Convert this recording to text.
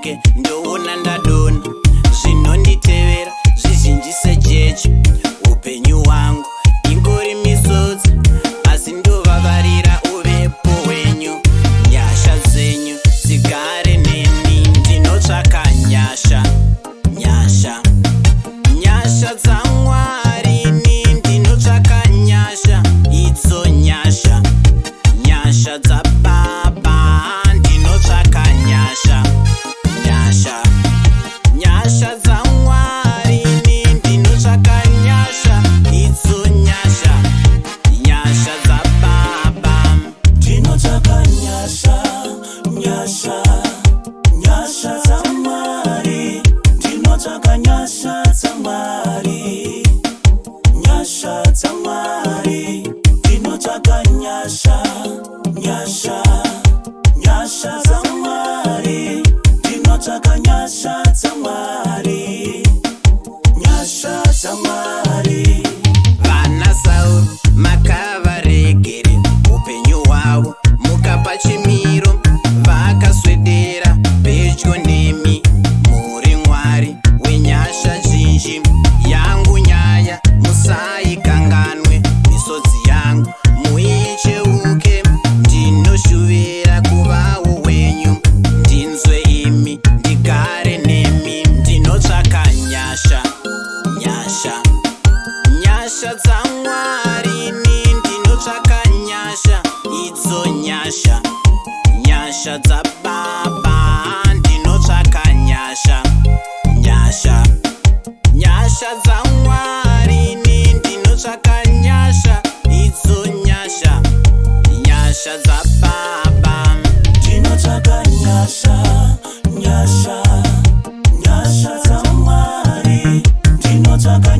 Ndisimuke ndoona ndadonha. Zvinonditevera zvizhinji sejecha. Upenyu hwangu ingori misodzi, asi ndovavarira uvepo hwenyu. Nyasha dzenyu dzigare neni. Ndinotsvaka nyasha, nyasha, nyasha dzaMwari. Ini ndinotsvaka nyasha, idzo nyasha, nyasha dzababa. Ndinotsvaka nyasha, nyasha, nyasha dzaMwari. Ini ndinotsvaka nyasha, idzo nyasha, nyasha dzababa. Ndinotsvaka nyasha, nyasha, nyasha dzaMwari. Ndinotsvaka nyasha dzaMwari, nyasha dzaMwari. Ndinotsvaka nyasha, nyasha, nyasha dzaMwari. Ndinotsvaka nyasha dzaMwari, nyasha dzaMwari. Vana Sauro makavaregere upenyu hwavo, mukapa chimiro. Vakaswedera pedyo nemi. Muri Mwari wenyasha zhinji. Yangu nyaya musaikanganwe, misodzi yangu muicheuke. Ndinoshuvira kuvawo wenyu, ndinzwe imi, ndigare nemi. Ndinotsvaka nyasha, nyasha, nyasha dzaMwari. Ini ndinotsvaka nyasha, idzo nyasha, nyasha dzababa. Ndinotsvaka nyasha, nyasha, nyasha dzaMwari. Ini ndinotsvaka nyasha, idzo nyasha, nyasha dzababa. Ndinotsvaka nyasha, nyasha, nyasha dzaMwari. Ndinotsvaka